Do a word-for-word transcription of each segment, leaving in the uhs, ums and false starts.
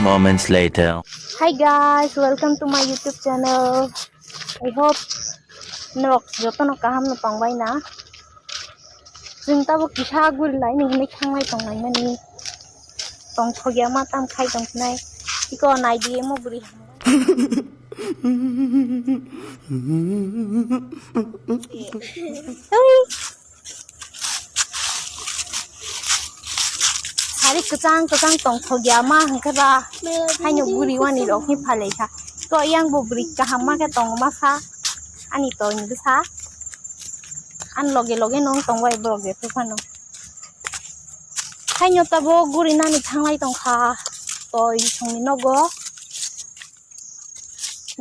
moments later. Hi guys, welcome to my YouTube channel. I hope norok jotono kaham no tongbai na. Chwng tabuk kisa guri lai ni hinwi thanglai tong lai mani. Tong thokya ma tam khai tong khnai. Iko nai di emo bwrwi. Sari kwchang kwchang tongthok ya ma hwnkhe ba haino guri wani rok ni phalai kha. To yang bo bwrwi kaham ma khe tong ma sa ani to ni bwsa. An loge loge nong tong bai borok je phano. Haino tabo guri nani thanglai tong kha to isong ni nogo.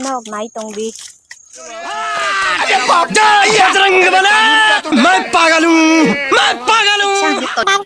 Nok nai tong di. Bajrang bana, main pagal hoon, main pagal hoon.